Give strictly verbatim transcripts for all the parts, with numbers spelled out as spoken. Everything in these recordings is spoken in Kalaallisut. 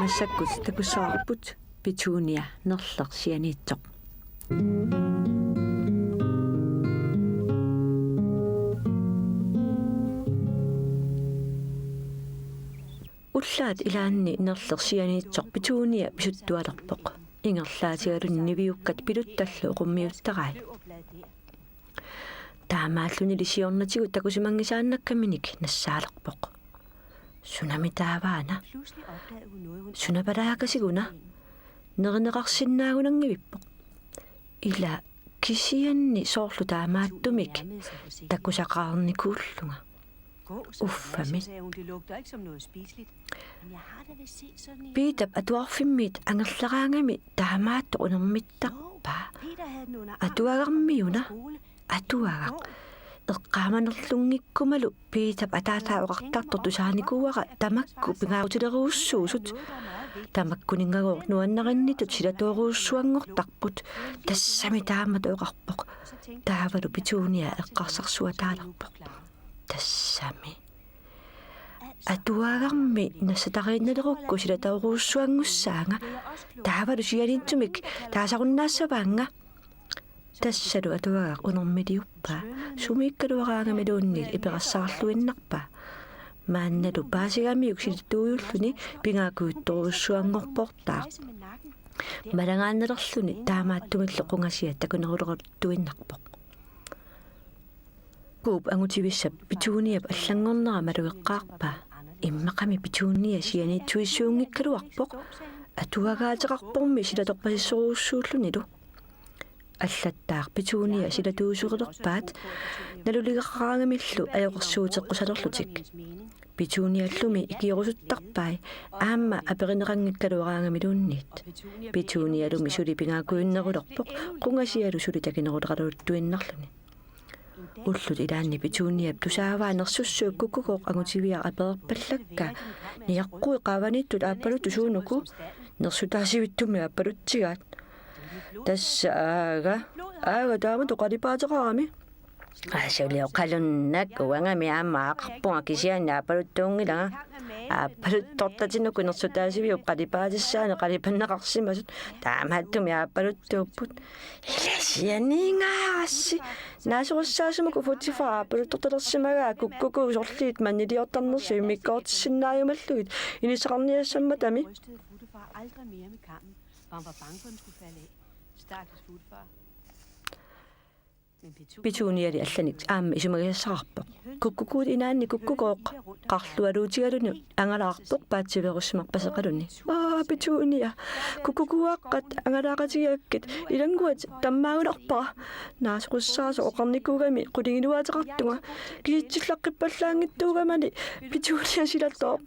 Massakkut takussavarput Petunia Nerleq Sianiitsoq. Ullaat ilaanni Nerleq Sianiitsoq Petunia pisuttualerpoq. Ingerlaatigaluni niviukkat piluttallu oqummiuttarai. Taamaallunili siornatigut takusimanngisaannakkaminik nassaalerpoq. Sunami taavaana? Sunapalaakasiguna? Nerineqarsinnaagunanngivippoq. Ila kisianni soorlu taamaattumik takusaqarnikuullunga. Uffami. Peterip atuarfimmiit angerleraangami taamaattoq unermittarpaa. Atuagarmiuna? Atuagaq. Eqqaamanerlunngikkumalu Peterip ataataa oqartartoq tusaanikuuara tamakku pingaarutilerujussuusut. Tamakkuninngagoor nuannarinnitut silatoorujussuanngortarput. Tassami taamatut oqarpoq. Taavalu Petunia eqqarsarsuataalerpoq. Tassami. Atuagarmi nassatariinnalerukku silatoorujussuanngussaanga. Taavalu sianiitsumik taasarunnaassaanga. Tassalu atuagaq unermiliuppaa. Sumiikkaluaraangamiluunniit iperassaarluinnarpaa. Maannalu paasigamiuk silatuujulluni pingaakujuttorujussuanngorportaaq. Malagaannalerluni taamaattumillu qungasiat takuneruleruttuinnarpoq. Kuup angutivissap Petuniap allanngornera malugeqqaarpaa. Immaqami Petunia sianiitsuissuunngikkaluarpoq. Atuagaateqarpormi silatorpasissorujussuullunilu. Allattaaq Petunia silatuusulerpaat naluligeqaraangamillu ajoqersuuteqqusalerlutik. Petuniallumi ikiorusuttarpai aamma aperineqanngikkaluaraangamiluunniit. Petunialumi suli pingaakujunnerulerpoq qungasialu suli takineruleraluttuinnarluni. Ullut ilaanni Petuniap tusaavaa nersussuup kukkukooq angutiviaq apererpallakka: Niaqqui qaavaniittut aappaluttut suunuku? Nersutaasivittummi aappalutsigaat. Tassa aaga. Aaga taamatut qalipaateqarami. Aa, suli oqalunnak, uangami aamma aaqarpunga kisianni aappaluttuunngilanga. Aappaluttortatinuku nersutaasiviup qalipaatissaanik qalipanneqarsimasut. Taamaattumik aappaluttuupput. Ila sianiingaarassi. Naasorissaasumik ufutifa aappaluttortalersimagaa kukkukuu sorliit manniliortarnersut immikkoortissinnaajumallugit inissaqarniassammatami. Rystede futtefar aldrig mere med kammen, for han var bange for, den skulle falde af. Stakkels futtefar. Petuniali allanik aamma isumagisassaqarpoq. Kukkukuut inaanni kukkukooq qarlualuutigaluni angalaarpoq paatsiveerussimarpaseqaluni. Aa, Petunia, kukkukuuaqqat angalaaqatigigakkit, ilannguat tammaagunarpara. Naasoqassaasoq oqarnikuugami qulingiluaateqartunga. Kisitsillaqqippallaanngitsuugamali Petunia silatooq.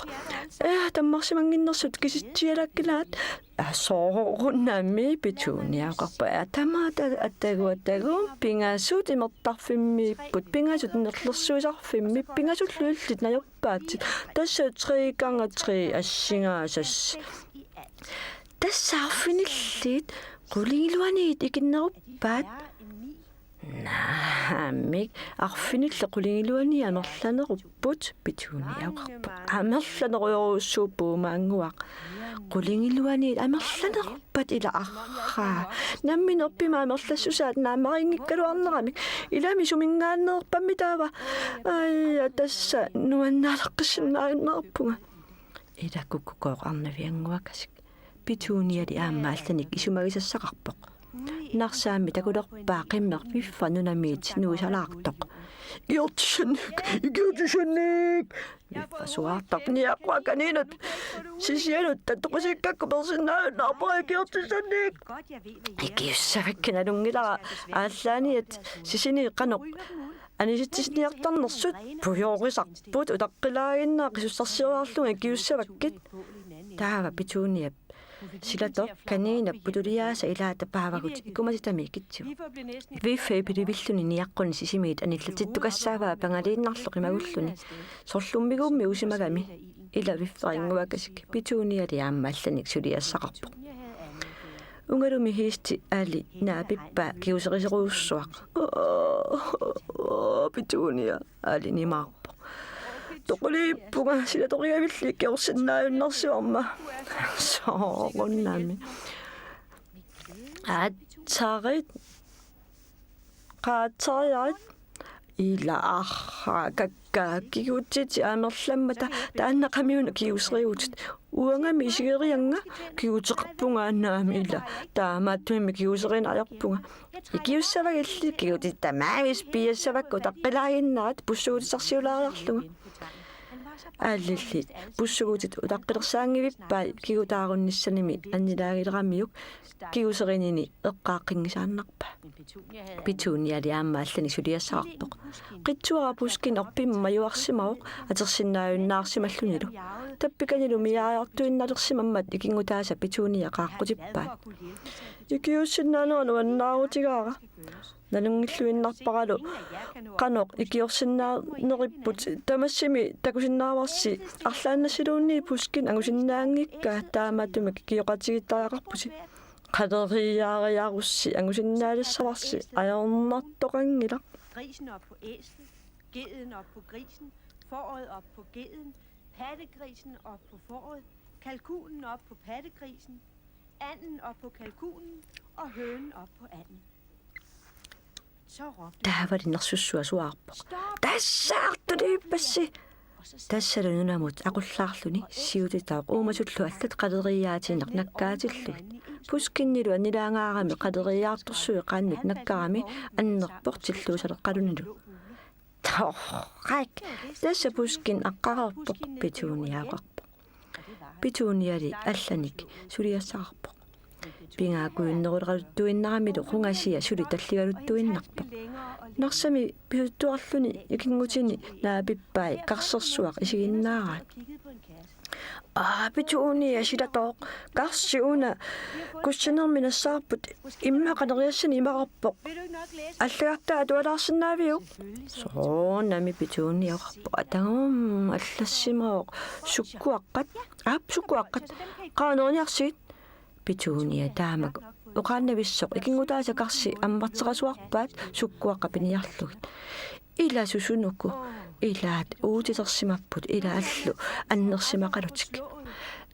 Ee, tammarsimannginnersut kisitsialakkilaat. Aa, soorunami, Petunia oqarpoq. Aa, tamaata attagu attagu. Pingasut imertarfimmiipput, pingasut nerlersuisarfimmi, pingasullu illit najorpaatsit. Tassa tre gange tre assingaasassi. Tassa arfinillit qulingiluaniit ikinneruppaat. Naamik, arfinillit qulingiluaniit amerlanerupput, Petunia oqarpoq. Amerlanerujorujussuupput maannguaq. Qulingiluaniit amerlaneruppat ila arraa. Nammineq pima amerlassusaat naammarinngikkaluarneramik. Ilami suminngaanneerpammi taava. Aja, tassa nuannaaleqqissinnaajunnaarpunga. Ila kukkukooq arnaviannguakasik. Petuniali aamma allanik isumagisassaqarpoq. Narsaammi takulerpaa qimmeq Viffa nunamiit nuisalaartoq. Ikiortissannik, ikiortissannik! Viffa suaartarpoq: Niaqqua, kaniinat Sisianut tattoqisikkakku persinnaajunnaarpara, ikiortissannik! Ikiussavakkit, nalunngilara aallaaniit Sisini qanoq anisitsiniartarnersut. Pujorisarput, utaqqilaaginnaq qisussarsioriarlunga ikiussavakkit. Taava Petuniap silatoq kaniinap putuliaasa ilaata paavagut ikumasitami ikitsivoq. Viffa ipilivilluni niaqquni Sisimiit anillatsittukassaavaa pangaliinnarlu qimagulluni. Sorlummigummi usimagami. Ila Viffa ringuakasik, Petuniali aamma allanik suliassaqarpoq. Ungalumi Hiisti Ali naapippaa kiuserisorujussuaq. Aa, Petunia, Ali nimaarpoq. Toquliippunga silatoqigavilli ikiorsinnaajunnaarsivarma. Soorunami. Aatsarit. Qaatsariarit. Ila arraa kakkaa kigutit amerlammata taanna qamiuna kiguseriutit. Uangami isigeriannga kiguteqarpunga annaami ila. Taamaattumimmi kiguserineq ajorpunga. Ikiussavagilli kigutit tamaavis piassavakka utaqqilaaginnaarit pussugutissarsiulaariarlunga. Allillit pussugutit utaqqilersaanngivippai kigutaarunnissanimi annilaagileramiuk kiguserinini eqqaaqqinngisaannarpaa. Petuniali aamma allanik suliassaqarpoq. Qitsuara Pusjkin orpimmut majuarsimavoq atersinnaajunnaarsimallunilu. Tappikanilu miaariartuinnalersimammat ikinngutaasa Petunia qaaqqutippaat. Ikiuussinnaanera nuannaarutigaara. Nalunngilluinnarparalu qanoq ikiorsinnaaneripput tamassimi takusinnaavarsi arlaannassiluunniit Pusjkin angusinnaanngikkaa taamaattumik ikioqatigiittariaqarpusi. Qaleriiaariarussi angusinnaalissavarsi ajornartoqanngilaq. Grisen op på æslet, geden op på grisen, fåret op på geden, pattegrisen op på fåret, kalkunen op på pattegrisen, anden op på kalkunen og hønen op på anden. Så råbte Taavali nersussuaq suaarpoq. Stop! Tassa artuliippassi! Tassalu nunamut aqullaarluni siutitaq uumasullu allat qaleriiaatiinnaq nakkaatillugit. Pusjkinilu annilaangaarami qaleriiaartorsuit qaannut nakkarami annerpoq tilluusaleqqalunilu. Torrak! Tassa Pusjkin aqqareerpoq, Petunia oqarpoq. Petuniali allanik suliassaqarpoq. Pingaakujunneruleraluttuinnaramilu qungasia suli talligaluttuinnarpoq. Narsami pisuttuarluni ikinngutini naapippai karsersuaq isiginnaaraat. Aa, Petunia silatooq, karsi una kussinermi nassaarput, immaqa neriassani imaqarpoq. Allagartaa atualaarsinnaaviuk? Soorunami, Petunia oqarpoq. Atagum allassimavoq. Sukkuaqqat? Aap, sukkuaqqat. Qaa neriniarsigit? Petunia taamak oqaannavissoq ikinngutaasa karsi ammarteqasuarpaat sukkuaqqat piniarlugit. Ila susunuku, ilaat uutilersimapput ilaallu annersimaqalutik.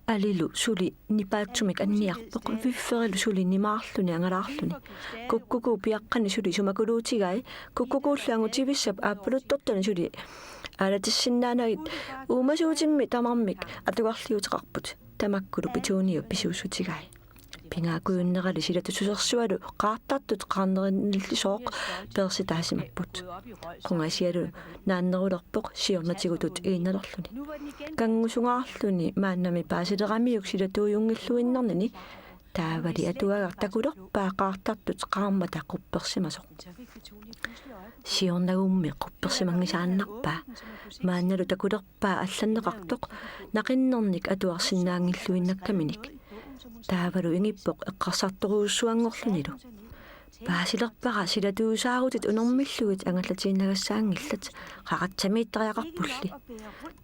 Alilu suli nipaatsumik anniarpoq, Vifferilu suli nimaarluni angalaarluni. Kukkukuu piaqqani suli sumakuluutigai, kukkukuullu angutivissap aappaluttortani suli aalatissinnaanagit uumasuutimmi tamarmik atugarliuteqarput. Tamakkulu Petuniap pisuussutigai. Pingaakujunnerali silatussusersualu qaartartut qaarnerinillisooq peersitaasimapput. Qungasialu naannerulerpoq siornatigutut iinnalerluni. Kanngusungaarluni maannami paasileramiuk silatuujunngilluinnarnini taavali atuagaq takulerpaa qaartartut qaarmata quppersimasoq. Siornagummi quppersimanngisaannarpaa. Maannalu takulerpaa allanneqartoq naqinnernik atuarsinnaanngilluinnakkaminik. Taavalu ingippoq eqqarsartorujussuanngorlunilu. Paasilerpara silatuusaarutit unermillugit angallatiinnagassaanngillat, qaqatsamiittariaqarpulli.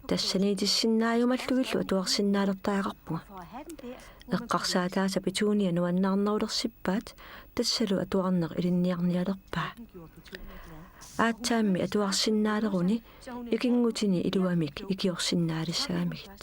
Tassaniitissinnaajumallugillu atuarsinnaalertariaqarpunga. Eqqarsaataasa Petunia nuannaarnerulersippaat, tassalu atuarneq ilinniarnialerpaa. Aatsaammi atuarsinnaaleruni ikinngutini iluamik ikiorsinnaalissagamigit.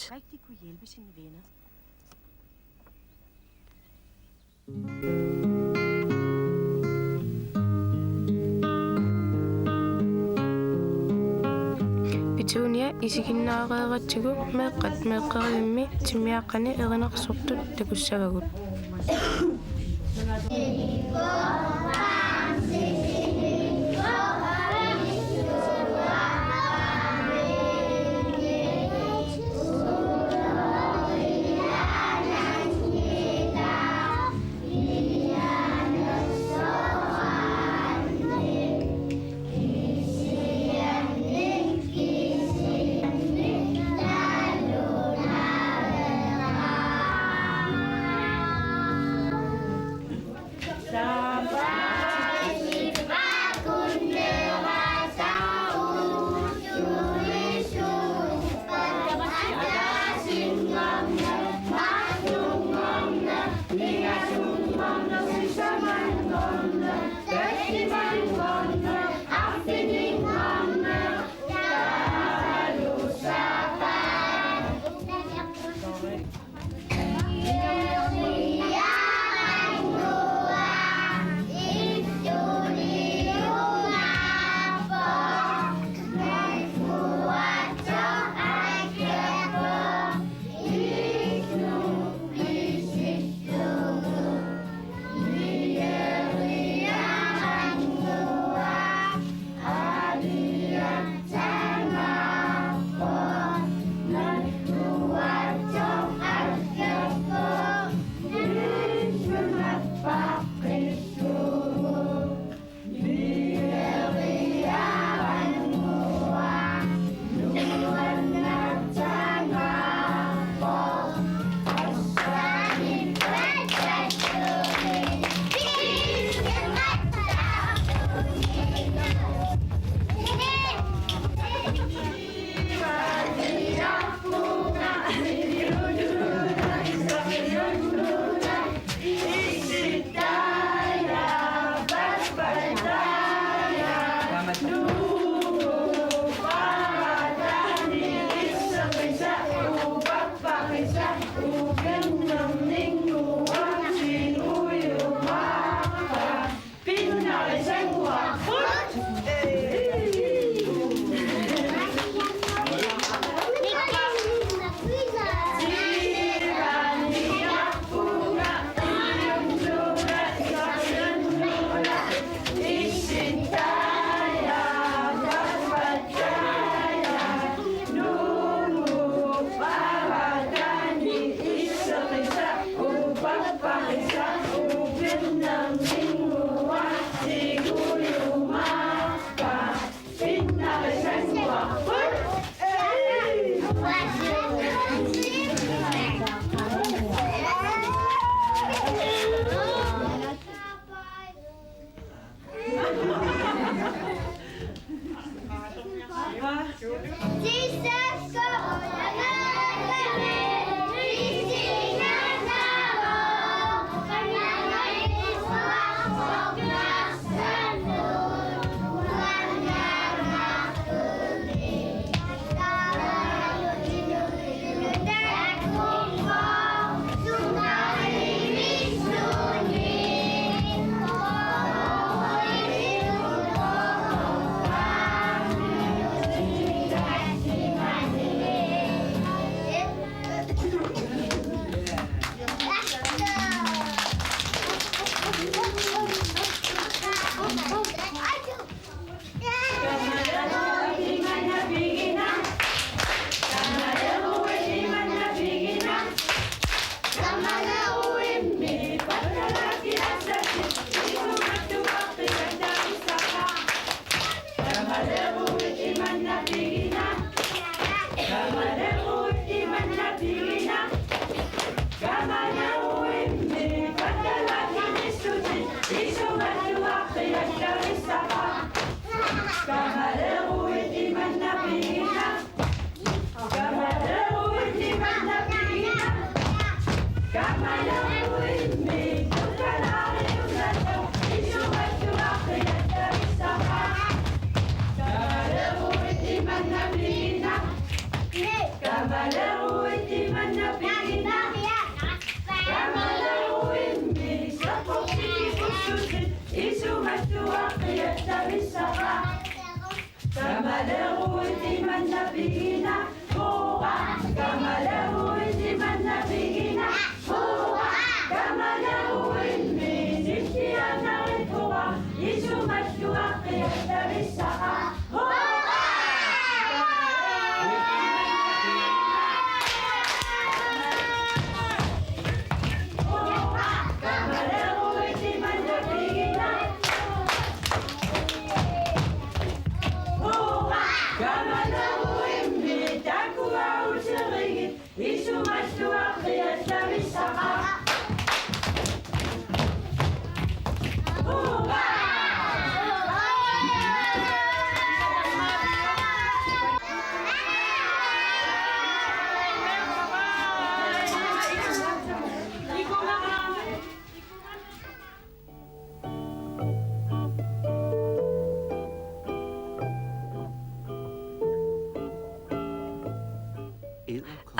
Petunia isiginnaareeratsigu meeqqat meeqqerivimmi timmiaqqani erinarsortut takussavagut.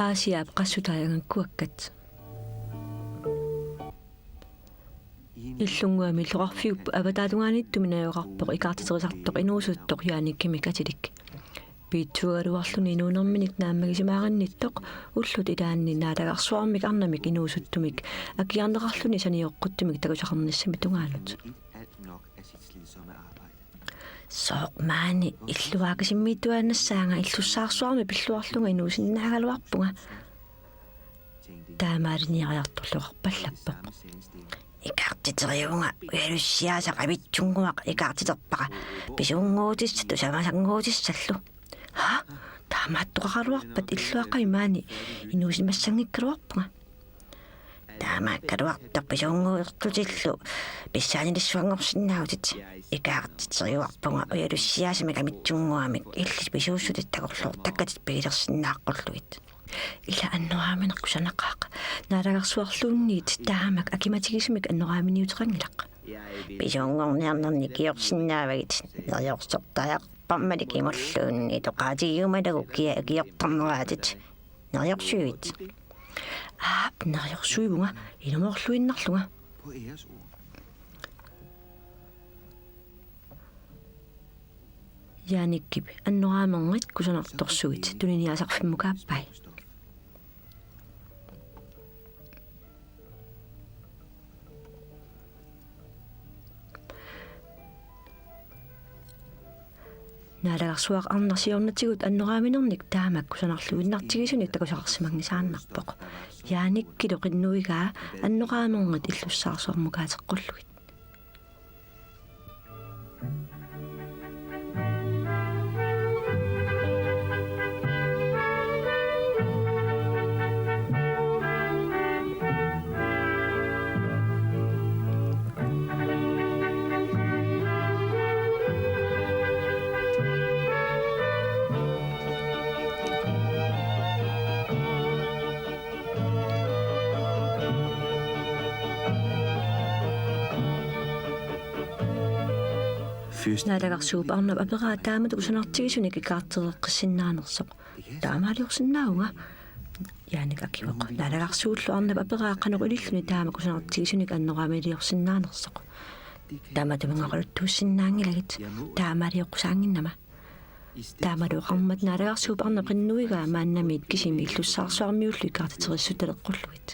Aasiaap qassutai angakkuakkat. Illunnguami illoqarfiup avataatungaaniittumi najugaqarpoq ikaartiterisartoq inuusuttoq Janikimik atilik. Piitsuugaluarluni inuunerminik naammagisimaaginnittoq ullut ilaanni naalagarsuarmik arnamik inuusuttumik akiarneqarluni sanioqquttumik takusaqarnissami tungaanut. Sooq maani illuaakasimmiittuaannassaanga illussaarsuarmik pilluarlunga inuusinnaagaluarpunga. Taamaaliniariartorluarpallappoq. Ikaartiteriuvunga ujalussiaasa qamitsunnguaq ikaartiterpara pisuunnguutissat tusamasannguutissallu. Ha? Taamaattoqaraluarpat illuaqqami maani inuusimassanngikkaluarpunga. Taamaakkaluartoq pisuunnguutillu pissaanilissuanngorsinnaavutit. Ikaartiteriuarpunga ujalussiaasamik qamitsunnguamik illit pisuussutit takorluuartakkatit pigilersinnaaqqulluit. Ila annoraamineq kusanaqaaq. Naalagarsuarluunniit taamak akimatigisumik annoraaminiuteqanngilaq. Pisuunngorniarnerni ikiorsinnaavagit neriorsortariaqarparmalik imulluunniit oqaatigiumalagu kia ikiortarneraatit. Neriorsuivit? Aap, neriorsuivunga ilumoorluinnarlunga. Janikip annoraamernit kusanartorsuit tuniniaasarfimmukaappai. Naalagarsuaq arnaq siornatigut annoraaminernik taamak kusanarluinnartigisunik takusaqarsimanngisaannarpoq. Janikkilu qinnuigaa annoraamernit illussaarsuarmukaateqqullugit. Naalagarsuup arnap aperaa taamatut kusanartigisunik ikaartereqqissinnaanersoq. Taamaaliorsinnaavunga. Jaanik akivoq. Naalagarsuullu arnap aperaa qanoq ililluni taama kusanartigisunik annoraamiliorsinnaanersoq. Tamatumunnga oqaluttuussinnaanngilagit. Taamaalioqqusaannginnama. Taamalu oqarmat naalagarsuup arnap qinnuigaa maannamiit kisimi illussaarsuarmiullu ikaartiterissutaleqqullugit.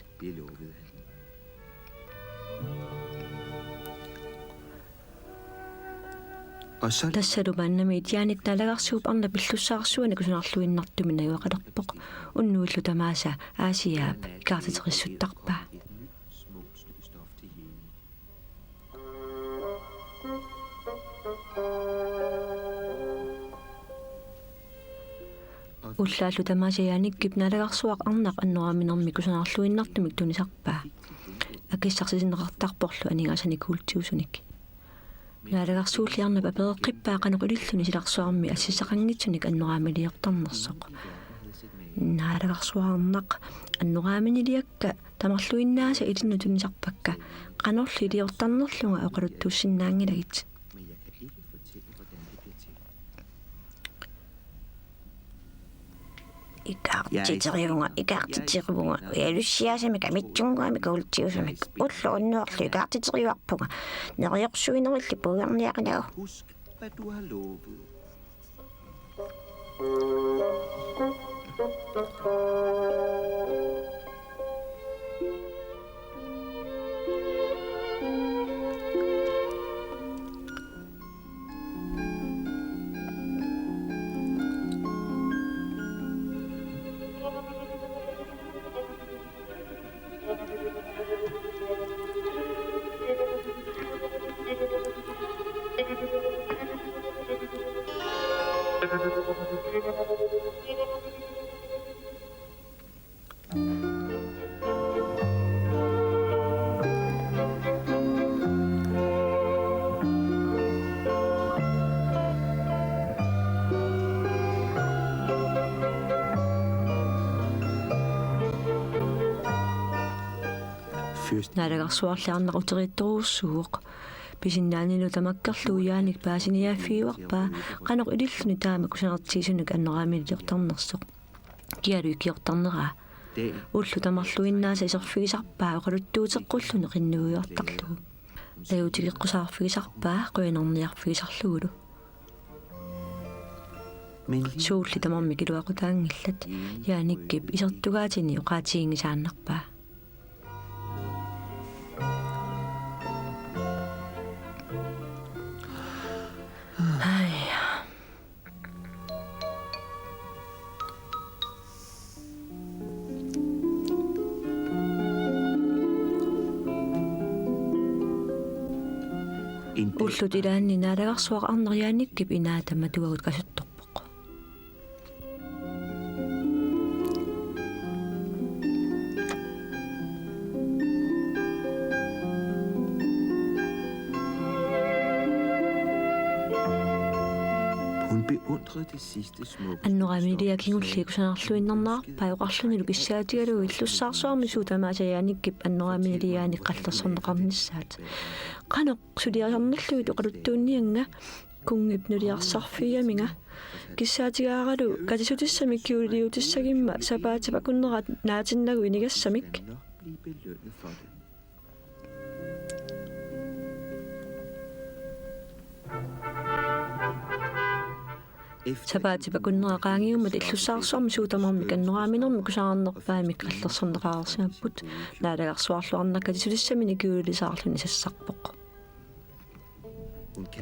Tassalu maannamiit Jaanik naalagarsuup arnap illussaarsuani kusanarluinnartumik najugaqalerpoq. Unnuillu tamaasa Aasiaap ikaartiterissuttarpaa. Ullaallu tamaasa Jaanikkip naalagarsuaq arnaq annoraaminermik kusanarluinnartumik tunisarpaa. Akissarsisinneqartarporlu aningaasanik kuultiusunik. Naalagarsuulli arnap apereqqippaa qanoq ililluni silarsuarmi assissaqanngitsunik annoraamiliortarnersoq. Naalagarsuaq arnaq annoraaminiliakka tamarluinnaasa ilinnut tunisarpakka, qanorli iliortarnerlunga oqaluttuussinnaanngilagit. Ikaartiteriuvunga, ikaartiteriuvunga, ujalussiaasamik amitsunnguamik kuultiusumik, ulloq unnuarlu ikaartiteriuarpunga, neriorsuinerilli puiorniarinagu. Husk, hvad du har lovet. Naalagarsuarli arnaq uteriittorujussuuvoq. Pisinnaanilu tamakkerlugu Jaanik paasiniaaffigiuarpaa qanoq ililluni taama kusanartigisunik annoraamiliortarnersoq. Kialu ikiortarneraa. Ullut tamarluinnaasa iserfigisarpaa oqaluttuuteqqulluni qinnuiuartarlugu. Ajuutigeqqusaarfigisarpaa qujanarniarfigisarlugulu. Suulli tamarmik iluaqutaanngillat, Jaanikkip isertugaatini oqaatiginngisaannarpaa. Ai. Ullut ilaanni naalagarsuaq arnaq Jaanikkip inaata matuagut kasuttorpoq. Hun beundrede det sidste smukke. Annoraaminiliaa kingulliit kusanarluinnarnerarpai oqarlunilu kissaatigalugu illussaarsuarmi suut tamaasa Jaanikkip annoraaminiliaanik qallersorneqarnissaat. Qanoq suliarisarnerlugit oqaluttuunniannga, kunngip nuliarsarfigigaminga. Kissaatigaaralu katissutissamik kjoleliutissagimma sapaatip akunnera naatinnagu inigassamik. Sapaatip akunnera qaangiummata illussaarsuarmi suut tamarmik annoraaminermik kusanarnerpaamik qallersorneqareersimapput, naalagarsuarlu arnaq katissutissamini kjolelisaarluni sassarpoq.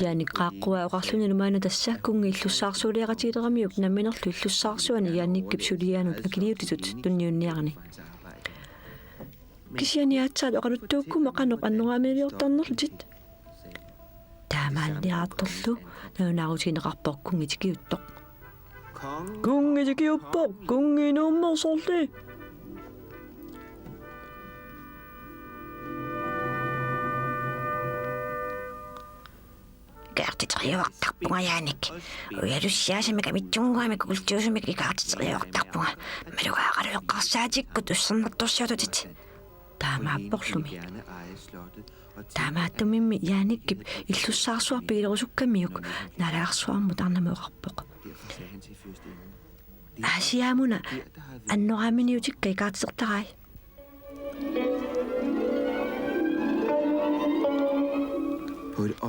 Jaanik qaaqqua oqarlunilu maanna tassa kunngi illussaarsuuliaqatigileramiuk namminerlu illussaarsuani Jaanikkip suliaanut akiliutitut tunniunniarani. Kisianni aatsaat oqaluttuukkuma qanoq annoraaminiliortarnerlutit? Taamaanniartorlu nalunaarutigineqarpoq kunngi tikiuttoq. Kunngi tikiuppoq, kunngi inuummersorli. Ikaartiteriuartarpunga Jaanik. Ujalussiaasamik amitsunnguamik kuultiusumik ikaartiteriuartarpunga. Malugaaqalu eqqarsaatikkut ussernartorsiortutit. Taamaapporlumi. Taamaattumimmi Janikip illussaarsuaq pigilerusukkamiuk naalagarsuarmut arnamut oqarpoq: Aasiaamuna annoraaminiutikka ikaartitertarai.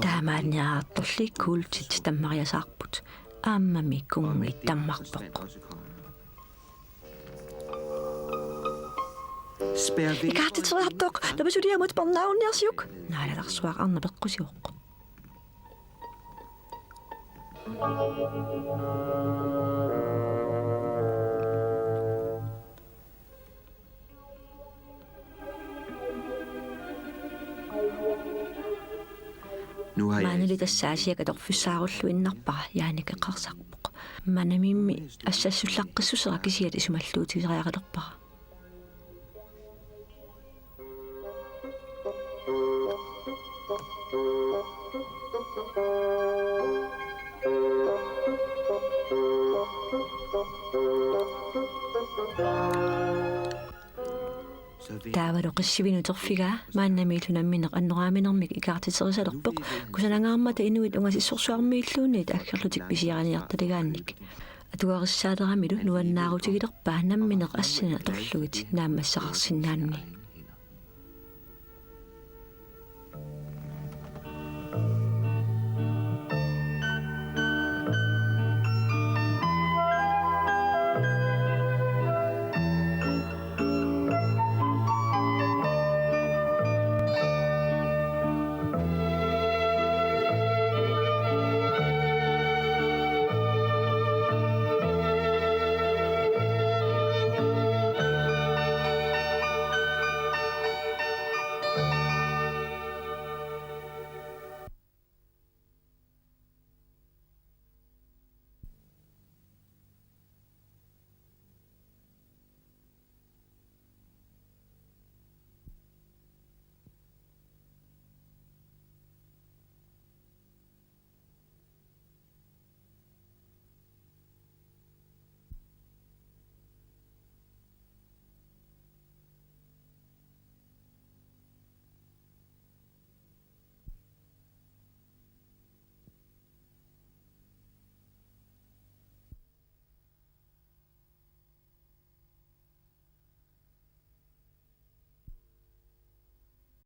Taamaanniartorli kuultit tammariasaarput. Aammami kunngi tammarpoq. Ikaartiteriartoq, napasuliamut parnaarunniarsiuk, naalagarsuaq arnap eqqusivoq. Maannali tassa Aasiak atorfissaarulluinnarpara, Janik eqqarsarpoq. Manamimmi assassullaqqissusera kisiat isumalluutigisariaqalerpara. Taavalu qissivinut uterfigaa maannamiillu nammineq annoraaminermik ikaartiterisalerpoq, kusanangaarmata inuit ungasissorsuarmiilluunniit aggerlutik pisiariniartaligaannik. Atugarissaaleramillu nuannaarutigilerpaa nammineq assanik atorlugit naammassaqarsinnaanani.